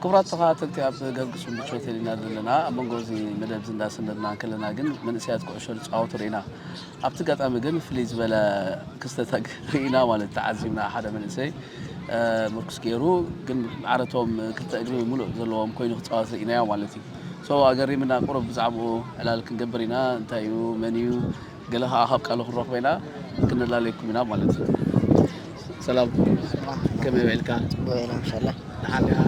ክቡራት ተኸታተልቲ፣ ኣብ ገርግስ ምቾት ኢና ዘለና። ኣብ መንጎ እዚ መደብ እዚ እንዳሰነድና እንከለና ግን መንእሰያት ኩዕሾ ዝጻወቱ ርኢና። ኣብቲ ኣጋጣሚ ግን ፍልይ ዝበለ ክስተት ርኢና ማለት ተዓዚብና። ሓደ መንእሰይ፣ እ፣ ምርኩስ ገይሩ ግን ማዕረቶም ክልተ እግሪ ሙሉእ ዘለዎም ኮይኑ ክጻወት ርኢናዮ ማለት እዩ። ሶ ኣገሪምና፣ ቁሩብ ብዛዕባኡ ዕላል ክንገብር ኢና። እንታይ እዩ፣ መን እዩ፣ ገለ ኸዓ ካብ ቃሉ ክንረኽቦ ኢና፣ ክንላለየኩም ኢና ማለት እዩ። ሰላም፣ ከመይ ውዒልካ? ጽቡቕ ኢለ፣ ማሻላ። ደሓን ዲኻ?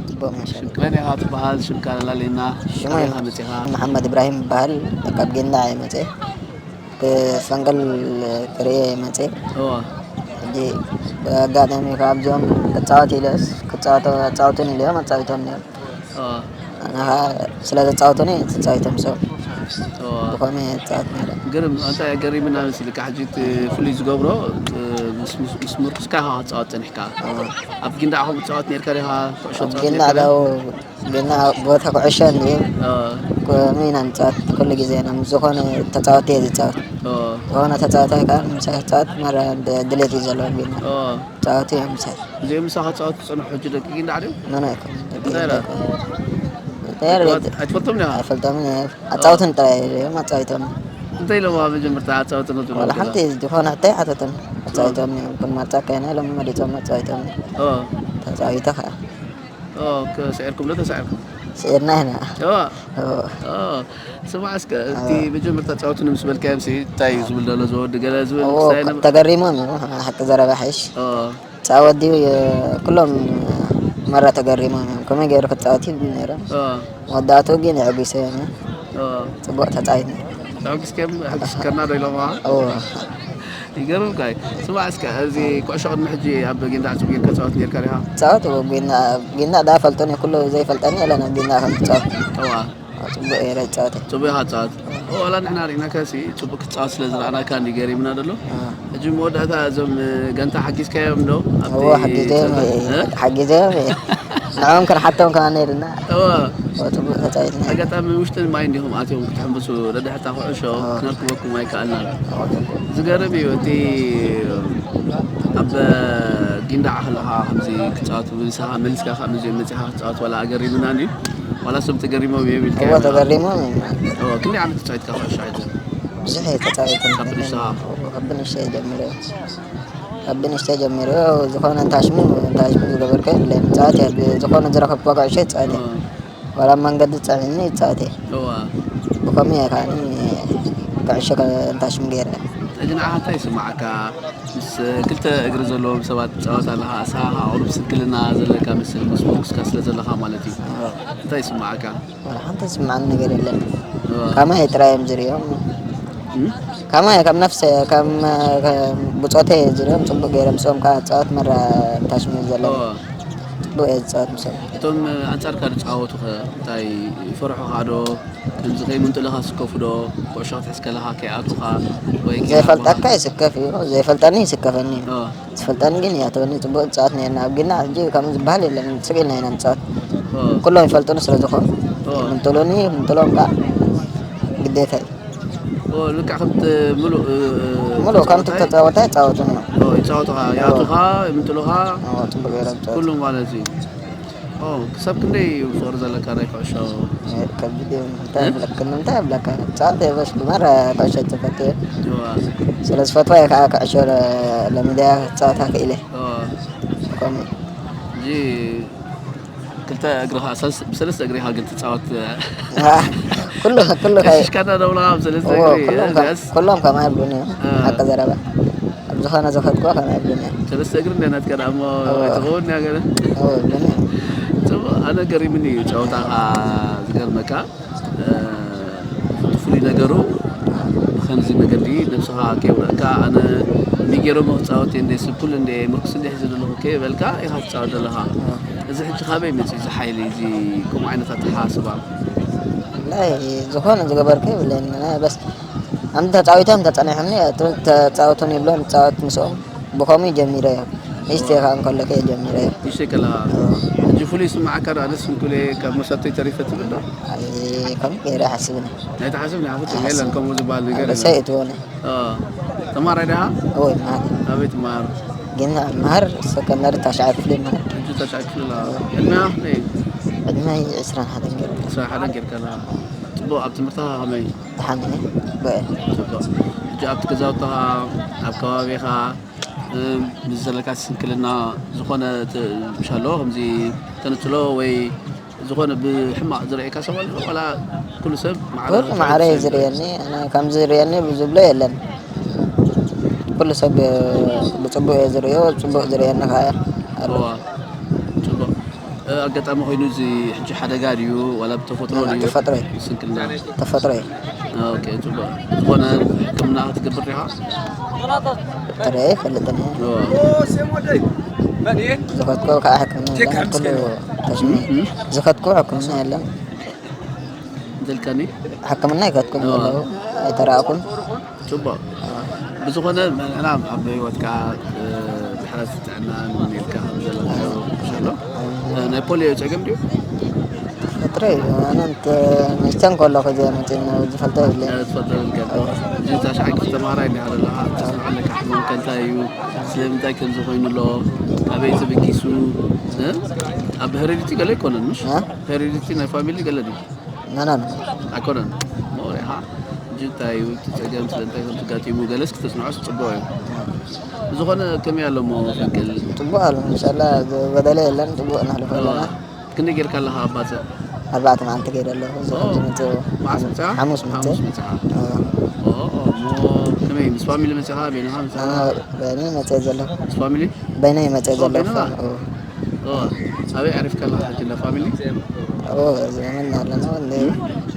ጽቡቕ፣ ማሻላ። ሽም-፣ መን ኢኻ ትበሃል? ሽምካ ኣላልየና። ሽመይ ካበይ ኢኻ መጺኻ? መሓመድ እብራሂም ይበሃል። ካብ ጊንዳዕ እየ መጽየ። ብፈንቅል ክርኢ እየ መጽየ። እዋ። ሕጂ ብኣጋጣሚ ካብ እዚኦም ክጻወት ኢለስ፣ ክጻወቱ፣ ኣጻውቱኒ ኢለ እዮም ኣጻዊቶም ነይሩ። ኦ። ኣነ ኸዓ ስለ ዘጻወቱኒ ተጻዊቶም ሰብ። ኦ። ብኸመይ እየ ዝጻወት ነይረ? ግርም፣ ኣንታ ገሪምና መሲልካ። ሕጂ እቲ ፍሉይ ዝገብሮ፣ እ፣ ምስ፣ ምስ፣ ምስ ምርኩስካ ኢኻ ክትጻወት ጸኒሕካ። ኦ። ኣብ ጊንዳዕ ከምኡ ትጻወት ነይርካ ዲኻ? ኩዕሾ ኣብ ትጻወት ጊንዳዕ ነይርካ ዶ? ዳው፣ ጊንዳዕ ቦታ ኩዕሾ እንድዩ። ኦ። ከምኡ ኢና ንጻወት ኩሉ ግዜ። ኢና ምስ ዝኾነ ተጻወቲ እየ ዝጻወት። ኦ። ዝኾነ ተጻዋታይ ከኣ ምሳይ ክጻወት መራ ድ-፣ ድሌት እዩ ዘለዎ ጊንዳዕ። ኦ። ጻወቱ እዮም ምሳይ። እዚኦም ምሳኻ ዝጻወቱ ዝጸንሑ ሕጂ ደቂ ጊንዳዕ ድዮም? መን ኣይኮኑን፣ ደቂ እንታይ ኢላ? ጊንዳዕ ኣይኮኑን። እንታይ ኢላ? ኣይትፈልጦም ዲኻ? ኣይፈልጦምን እየ። ኣጻውቱኒ ጥራይ እዮም ኣጻዊቶም። እንታይ ኢሎም ኣብ መጀመርታ ኣጻውቱኒ ዝብሉ ዋላ ዘለዉ? ሓንቲ ዝኾነ ሕቶ ኣይሓተቱን። ኣጻዊቶም እዮም። ኩም መርጻ ከይና ኢሎም መሪጾም ኣጻዊቶም እዮም። ኦ። ተጻዊተ ኸኣ። ኦ፣ ከ-፣ ስዒርኩም ዶ ተሳዒርኩም? ስዒርና ኢና። ኦ። ኦ። ኦ። ስማዕ እስከ፣ እቲ ኦ። መጀመርታ ጻወቱኒ ምስ በልካዮም ሲ፣ እንታይ እዩ ዝብል ዘሎ፣ እዚ ወዲ ገለ ዝብል እዎ፣ ክስታይ ነብ- ተገሪሞም እዮም፣ ሓቂ ዘረባ ሓይሽ። ኦ። ጻወት ድዩ፣ የ-፣ ኩሎም መራ ተገሪሞም እዮም። ከመይ ገይሩ ክጻወት ይብል ነይሮም። ኦ። መወዳእትኡ ግን የዕጊሰ እዮም። ኦ። ጽቡቕ ተጻዊትና። ተሐጒስከም-፣ ተሐጒስከና ዶ ኢሎምኻ? እዎ። ይገርምካ እዩ። ስማዕ እስከ፣ እዚ ኩዕሾ ቅድሚ ሕጂ ኣብ ጊንዳዕ ጽቡቕ ጌርካ ትጻወት ኔርካ ዲኻ? ጻወት፣ እዎ፣ ጊንዳዕ፣ ጊንዳዕ ደኣ ፈልጦኒ፣ ኩሉ ዘይፈልጠኒ የለን ኣብ ጊንዳዕ ከም ትጻወት። እዋ። ኣዎ፣ ጽቡቕ እየ ዝጻወት። ጽቡቕ ኢኻ ትጻወት። ኦ፣ ዋላ ንሕና ርኢናካ ሲ፣ ጽቡቕ ክትጻወት ስለ ዝረኣናካ እንዲ ገሪምና ዘሎ። ኣዎ። ሕጂ መወዳእታ እዞም፣ እ፣ ጋንታ ሓጊዝካዮም ዶ? ኣብቲ እዎ፣ ሓጊዘዮም ጸወታ? እየ። እ? ሓጊዘዮም እየ። ንዕኦም ክንሓቶም ከኣ ነይርና። እዎ። እዎ፣ ጽቡቕ ተጻዊትና። ኣጋጣሚ ውሽጢ ማይ እንዲኹም ኣትዮም ክትሕምብሱ፣ ደድሕታ ኩዕሾ እዎ። ክነርክበኩም ኣይከኣልናን። እዎ፣ ጽቡቕ። ዝገርም እዩ። እቲ ኣብ ጊንዳዕ ከለኻ ከምዚ ክጻወቱ፣ ንስኻ መሊስካ ካብ ነዚኦም መጺኻ ክትጻወት ዋላ ኣገሪሙና እንድዩ? ዋላ እሶም ተገሪሞም እዮም ኢልካ እዎ፣ እዮም? ተገሪሞም እዮም። እዎ፣ ክንደይ ዓመት ተጻዊትካ ኩዕሾ ሕጂ? ብዙሕ እየ ተጻዊተ። ካብ ብንእሽቶኻ? እዎ፣ ካብ ብንእሽተይ ጀሚረ። ካብ ብንእሽተይ ጀሚረ፣ ዝኾነ እንታሽሙ፣ እንታሽሙ ዝገበርኩ የብለይን። ጻወት እየ፣ ዝኾነ ዝረኸብኩዎ ኩዕሾ ይጻወት እየ። እዎ። ዋላ ኣብ መንገዲ ጸኒሕኒ ይጻወት እየ። እዋ። ብኸምኡ እየ ከዓኒ ኩዕሾ ከ-፣ እንታሽሙ ገይረ። ሕጂ ንዓኻ እንታይ ይስምዓካ? ምስ ክልተ እግሪ ዘለዎም ሰባት ትጻወት ኣለኻ። ንስኻ ከኣ ቁሩብ ስንክልና ዘለካ መስል ምስ ምርኩስካ ስለ ዘለኻ ማለት እዩ። እዋ። እንታይ ይስምዓካ? ዋላ ሓንቲ ዝስምዓኒ ነገር የለን። እዋ። ከማይ ጥራይ እዮም ዝርእዮም። እም? ከማይ ከም ነፍሰ፣ ከም፣ ከም ብጾተይ እዮም ዝርእዮም። ጽቡቕ ገይረ ምስኦም ከኣ እጻወት መራ እንታሽሙ ዘለኒ። እዋ። ጽቡቕ እየ ዝጻወት ምስኦም። እቶም ኣንጻርካ ዝጻወቱኸ እንታይ ይፈርሑኻ ዶ? ከምዚ ከይምንጥሉኻ ይስከፉ ዶ? ኩዕሾ ክትሕዝ ከለኻ ከይኣትዉኻ ወይ ከይሃብኻ? ዘይፈልጠካ ይስከፍ እዩ፣ ዘይፈልጠኒ ይስከፈኒ እዩ። ኦ። ዝፈልጠኒ ግን ይኣትወኒ፣ ጽቡቕ ንጻወት ነይርና። ኣብ ጊንዳዕ ሕጂ ከምኡ ዝበሃል የለን፣ ስቕ ኢልና ኢና ንጻወት። ኦ። ኩሎም ይፈልጡኒ ስለ ዝኾኑ፣ ኦ። ይምንጥሉኒ፣ ይምንጥሎም ከኣ ግዴታ እዩ። ኦ፣ ልክዕ ከምቲ ምሉእ ሙሉእ ከምቲ ተጻወታይ ይጻወቱን እዮም። ይጻወቱኻ፣ ይኣቱኻ፣ ይምንጥሉኻ፣ ጽቡቅ ገይሮም ይጻወቱ። ኩሉ ማለት እዩ። ክሳብ ክንደይ እዩ ፍቅሪ ዘለካ ናይ ኩዕሾ? ከቢድ እዩ። እንታይ ይብለክን እንታይ ይብለካ? ጸወታ የበስ ብመራ ኩዕሾ ተፈትየ። ስለ ዝፈትዋ እየ ከዓ ኩዕሾ ለሚድያ ክጻወታ ክኢለ። ከምኡ እዚ ክልተ እግርኻ ብሰለስተ እግሪ ኢኻ ግን ትጻወት። ኩሉ ኩሉ ቀሽሽካና ደብላ ብሰለስተ እግሪ ኩሎም ከም ኣይብሉን እዮም። ሓቂ ዘረባ ኣብ ዝኾነ ዝኸድኩ ከም ኣይብሉን እዮም። ሰለስተ እግሪ እንደ ናትካ ደኣ እሞ ኣይትኸውን እያ ገለ። ይብሉን እዮም። ጽቡቕ። ኣነ ገሪምኒ እዩ ጨወታኻ። ዝገርመካ እቲ ፍሉይ ነገሩ ብኸምዚ መገዲ ነብስኻ ከየውረድካ ኣነ እንዲ ገይሮሞ ክጻወት እየ እንደ ስንኩል እንደ ምርኩስ እንደ ሒዘ ዘለኹ ከይበልካ ኢኻ ትጻወት ዘለኻ። እዚ ሕጂ ካበይ መጺኡ እዚ ሓይሊ እዚ ከምኡ ዓይነት ኣተሓሳስባ? ናይ ዝኾነ ዝገበርኩ የብለይን። በስ ኣም ተጻዊቶም ተጸኒሖምኒ ተጻወቱን ይብሎም ጻወት ምስኦም ብኸምኡ ጀሚረዮ። ንእሽተይ ከኣ እንከለኹ እየ ጀሚረዮ። ንእሽተይ ከለኻ። ሕጂ ፍሉይ ይስምዓካ ዶ? ኣነስ ስንኩል እየ ካብ መሰተይ ተሪፈ ትብል ዶ? ኣይ ከምኡ ገይረ ኣይሓስብን እየ። ኣይትሓስብን ኢኻ ፍጹም የለን ከምኡ ዝበሃል ነገር የለን። ርእሰይ እትወነ። ተማራይ ዲኻ? እወ ይምሃር። ኣበይ ትመሃር? ግን ይምሃር ሰከንዳሪ ታሽዓይ ክፍሊ ይምሃር። ሕጂ ታሽዓይ ክፍሊ ኣለኻ። ዕድመኻ ክንደይ እዩ? ዕድመይ ዕስራን ሓደን ገይረ። ዕስራን ሓደን ጌርካ ኣለኻ። ጽቡቕ ኣብ ትምህርትኻ ከመይ? ደሓን እየ። ብእ ጽቡቕ። ሕጂ ኣብቲ ገዛውትኻ ኣብ ከባቢኻ ምስ ዘለካ ስንክልና ዝኾነ ምሻሎ ከምዚ ተነጽሎ ወይ ዝኾነ ብሕማቕ ዝርእየካ ሰብ ኣሎ ዋላ ኩሉ ሰብ ማዕረ ኩሉ ማዕረ እዩ ዝርእየኒ። ኣነ ከም ዝርእየኒ ዝብሎ የለን። ኩሉ ሰብ ብጽቡቕ እየ ዝርእዮ፣ ጽቡቕ ዝርእየኒ ከኣ ኣሎ። ጽቡቕ። ኣጋጣሚ ኮይኑ እዚ ሕጂ ሓደጋ ድዩ ዋላ ብተፈጥሮ ድዩ? ተፈጥሮ እዩ። ስንክልና ተፈጥሮ እዩ። ኦኬ ጽቡቕ። ዝኾነ ሕክምና ክትገብር ዲኻ? ተሪአ ይፈልጥን እየ። ዝኸድኮ ከዓ ሕክምና የለን። ኩሉ ተሽሚ ዝኸድኮ ሕክምና የለን። ዘልካኒ ሕክምና ይከድኩም ዘለዉ ኣይተረኣኹን። ጽቡቕ። ብዝኾነ ንሕና ኣብ ህይወትካ ብሕረት ጥዕና ንመንየልካ ከም ዘለናዮ ኣሎ። ናይ ፖሊዮ ጸገም ድዩ? ፈጥረ እዩ። ኣነ እንተ መቸን ከለኹ እዚኣ መቸን ዝፈልጦ የብለይ። ትፈልጦ የብልካ። እዚ ታሽዓይ ክፍሊ ተማሃራይ እንዲኻ ዘለኻ፣ ተስምዓለካ ሕማምከ እንታይ እዩ? ስለምንታይ ከምዚ ኮይኑ ኣሎ? ካበይ ተበጊሱ? ኣብ ሄሪዲቲ ገለ ኣይኮነን፣ ምሽ? ሄሪዲቲ ናይ ፋሚሊ ገለ ድዩ? ናናን ኣይኮነን። ሞሪኻ እንጂ እንታይ እዩ እቲ ጸገም? ስለምንታይ ከም ተጋጢሙ ገለስ ክተጽንዖስ ጽቡቕ እዩ። ብዝኾነ ከመይ ኣሎ እሞ ፈንቅል? ጽቡቕ ኣሎ። እንሻላ ዝበደለ የለን። ጽቡቕ ነሕልፎ ኣለና። ክንደይ ጌርካ ኣለኻ ኣብ ባጽዕ? ኣርባዕተ መዓልቲ ከይደ ኣለኹ። እዚ ከም ዝመጽእ መዓስ መጽኣ? ሓሙስ መጽእ። ሓሙስ መጽኣ። ኦ፣ ኦ፣ እሞ ከመይ ምስ ፋሚሊ መጺኻ? በይንኻ መጺኻ? ኣነ በይነይ መጽእ ዘለኹ። ምስ ፋሚሊ? በይነይ መጽእ ዘለኹ። በይንኻ? ኦ፣ ኣበይ ዓሪፍካ ኣለኻ ሕጂ እንዳ ፋሚሊ? ኣብኡ ዘመን ኣለና እንደ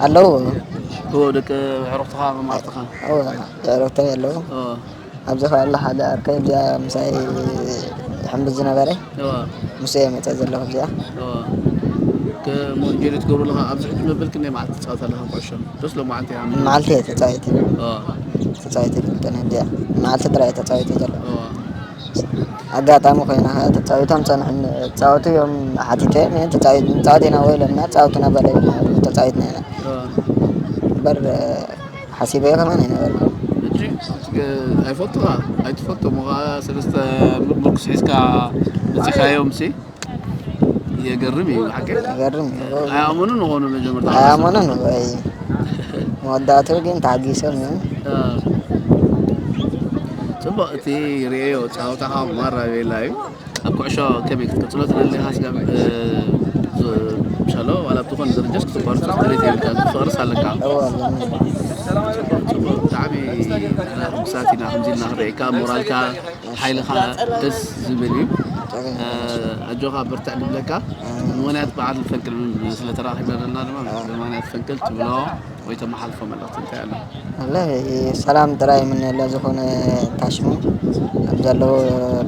ኣለዉ። ኦ፣ ደቂ ኣዕሩኽትኻ መማርትኻ? ኣብኡ ኣዕሩኽተይ ኣለዉ። ኦ፣ ኣብዚ ኸኣ ኣሎ ሓደ ዓርከይ እዚኣ ምሳይ ይሕምብዝ ዝነበረ እዋ፣ ምስ እየ መጸ ዘለኹ እዚኣ። እዋ። ከ-፣ ሞንጆሪዮ ትገብሩ ኣለኻ? ኣብዚ ሕጂ መበል ክንደይ መዓልቲ ትጻወት ኣለኻ ኩዕሾ? ደስ ሎማዓንቲ እያ። መዓልቲ እየ ተጻዊተ። እዋ፣ ተጻዊተ ይፈልጠን እየ እዚኣ። መዓልቲ ጥራይ እየ ተጻዊተ ዘለኹ። እዋ። ኣጋጣሚ ኮይና ኸኣ ተጻዊቶም ጸንሑ፣ ጻወቱ እዮም ሓቲተ፣ "ተጻዊት-፣ ንጻወት ኢና ወይ?" ኢሎምና፣ "ጻወቱና" በለ፣ ተጻዊትና ኢና። እዋ። እምበር ሓሲበዮ ከማን ኣይነበርኩን። ሕጂ ኣይፈልጡኻ፣ ኣይትፈልጦም። ኸኣ ሰለስተ ምርኩስ ሒዝካ መጺኻዮምሲ? የገርም እዩ ብሓቂ። ይገርም እዩ። ኣይኣመኑን ዝኾኑ መጀመርታ ኣይኣመኑን ወይ መወዳእትኡ ግን ተሓጊሶም እዮም። እ፣ ጽቡቕ፣ እቲ ርእዮ ጸወታኻ ማራ ቤላ እዩ። ኣብ ኩዕሾ ከመይ ክትቅጽሎ ትደሊ ኢኻ? ስጋብ፣ እ፣ ዝ-፣ ምሻሎ ዋላ ብዝኾነ ደረጃስ ክትቋርጾ ድሌት የብልካ፣ ፍቕርስ ኣለካ። እዎ ኣለኒ። ጽቡቕ፣ ጽቡቕ፣ ብጣዕሚ ንሕና ሕጉሳት ኢና ከምዚ ኢልና ክንርእየካ፣ ሞራልካ፣ ሓይልኻ ደስ ዝብል እዩ። እ፣ ኣጆኻ በርትዕ ንብለካ። ብምኽንያት በዓል ፈንቅል ስለ ተራኺብና ዘለና ድማ ብምኽንያት ፈንቅል ትብሎ ወይ ተመሓልፎ መልእኽቲ እንታይ ኣሎ? ወላሂ ሰላም ጥራይ ይምነየላ ዝኾነ ታሽሙ ኣብ ዘለዎ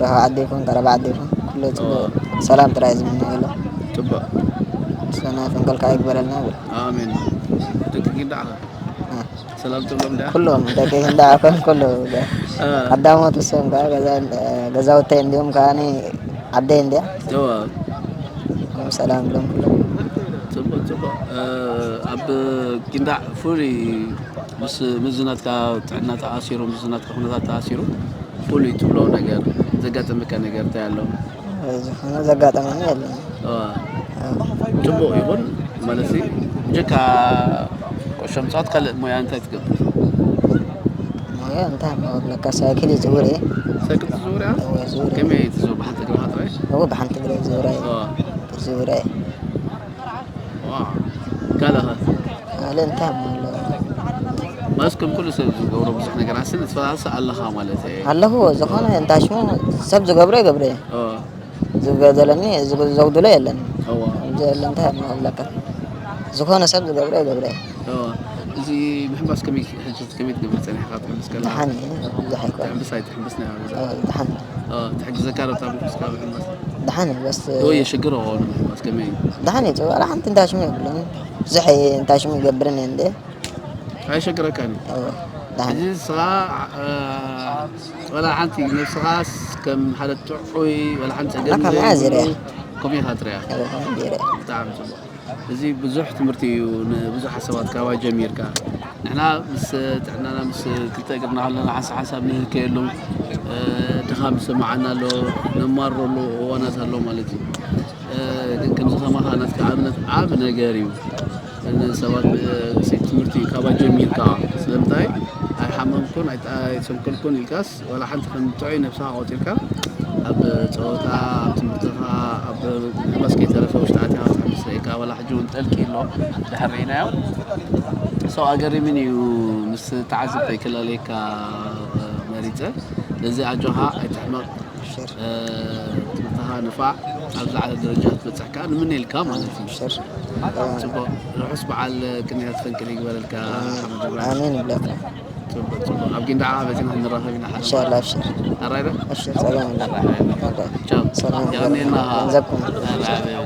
ደሃ ዓዲ ይኹን ቀረባ ዓዲ ይኹን ኩሉ ጽቡቕ ሰላም ጥራይ ዝምነየሉ። ጽቡቕ። ሰናይ ፈንቅል ከኣ ይግበረልና ይብል። ኣሜን። ደቂ ጊንዳዕ ሰላም ትብሎም ዳ? ኩሎም ደቂ ጊንዳዕ ኮን ኩሉ እ፣ ቀዳሞት ንሶም ከኣ ገዛ-፣ ገዛውተይ እንዲዮም ከኣኒ ዓደይ እንዲያ እዋ። ሰላም ብሎም ኩሎም። ጽቡቕ፣ ጽቡቕ። እ፣ ኣብ ጊንዳዕ ፍሉይ ምስ ምስ ናትካ ጥዕና ተኣሲሩ፣ ምስ ናትካ ኩነታት ተኣሲሩ ፍሉይ ትብሎ ነገር፣ ዘጋጠመካ ነገር እንታይ ኣሎ? ዝኾነ ዘጋጠመኒ የለን። እዋ፣ ጽቡቕ ይኹን ማለት ብጀካ ኩዕሾ ምጽዋት ካልእ ሞያ እንታይ ትገብር? ሞያ እንታይ እሞ ክብለካ፣ ሳይክል ይዝውር እየ። ሳይክል ትዝውር እያ? እወ፣ ይዝውር እየ። ከመይ ትዝውር? ብሓንቲ እግርኻ ጥራይ? እወ፣ ብሓንቲ እግረ ይዝውር እየ። እዋ፣ ይዝውር እየ። ዋ፣ ካልእ ኸ? ካልእ እንታይ እሞ ኣሎ? ማለት ከም ኩሉ ሰብ ዝገብሮ ብዙሕ ነገር ኣስል ትፈሳሲ ኣለኻ ማለት እየ። ኣለኹ፣ ዝኾነ እንታይ ሽሙ ሰብ ዝገብሮ ይገብረ እየ። እዋ፣ ዝገደለኒ፣ ዝግ-፣ ዘጉድሎ የለን። እዋ፣ ከምዚ የለ እንታይ እሞ ክብለካ። ዝኾነ ሰብ ዝገብሮ ይገብረ እየ። እዋ። እዚ ምሕንባስ ከመይ፣ ሕጂ ከመይ ትገብር ጸኒሕካ ትሕንብስ ከለኻ? ደሓን እየ፣ ብዙሕ ኣይኮነን። ትሕንብስ ኣይትሕንብስ ናይ ገዛ? እወ፣ ደሓን። እዋ፣ ትሕግዘካ ዶ እታ ምሕንባስ ካብ ምሕንባስ? ደሓን እየ፣ በስ ወይ የሽግር ኾኑ ምሕንባስ ከመይ እዩ? ደሓን እየ፣ ጽቡቕ፣ ሓንቲ እንታይ ሽሙ የብሉን። ብዙሕ እንታይ ሽሙ ይገብርን እየ እንደ ኣይሸግረካን እዩ። እወ፣ ደሓን እዚ ንስኻ፣ እ፣ ወላ ሓንቲ ነብስኻስ ከም ሓደ ጥዑይ፣ ወላ ሓንቲ ጸገም ኣና ከማያ ዘይብሉ ዝርያ። ከምኡ ኢኻ ትሪኣ። እወ፣ ከምኡ ገይረ። ብጣዕሚ ጽቡቕ። እዚ ብዙሕ ትምህርቲ እዩ ንብዙሓት ሰባት ካባይ ጀሚርካ። ንሕና ምስ ጥዕናና ምስ ክልተ እግርና ከለና ሓንሳብ ሓንሳብ ንህከየሉ፣ እ፣ ድኻም ዝስምዓና ኣሎ፣ ነማርረሉ እዋናት ኣሎ ማለት እዩ። እ፣ ግን ከምዚ ከማኻ ናትካ ኣብነት ዓቢ ነገር እዩ። ንሰባት፣ እ፣ ትምህርቲ ካባይ ጀሚርካ ስለምንታይ ኣይሓመምኩን ኣይተ-፣ ኣይተሰንከልኩን ኢልካስ ዋላ ሓንቲ ከም ጥዑይ ነብስኻ ቆጺርካ ኣብ ጸወታ፣ ኣብ ትምህርትኻ፣ ኣብ ምሕንባስ ከይተረፈ ውሽጢ ኣቲኻ ክትሕምስ ርኢካ፣ ዋላ ሕጂ እውን ጠልቂ ኣሎ ድሕር ርኢናዮ። So ኣገሪምኒ እዩ ምስ ተዓዘብተይ ክላለየካ መሪጸ። ስለዚ ኣጆኻ ኣይትሕመቕ። ሽር እ፣ ትምህርትኻ ንፋዕ ኣብ ዝለዓለ ደረጃ ክትበጽሕ ከኣ ንምነየልካ ማለት እዩ። ሽር ጽቡቕ ርሑስ በዓል ቅንያት ፈንቅል ይግበረልካ ሓመድ እብራሂም። ኣሜን ይብለካ። ጽቡቕ ጽቡቕ ኣብ ጊንዳዓ በጺና ንራኸብ ኢና ሓደ ኢንሻላህ ኣብሽር። ኣራይ ዶ? ኣብሽር ጸገም የለን። ቻው። ሰላም የቐንየልና። ገንዘብኩም። ኣራይ፣ ኣራይ።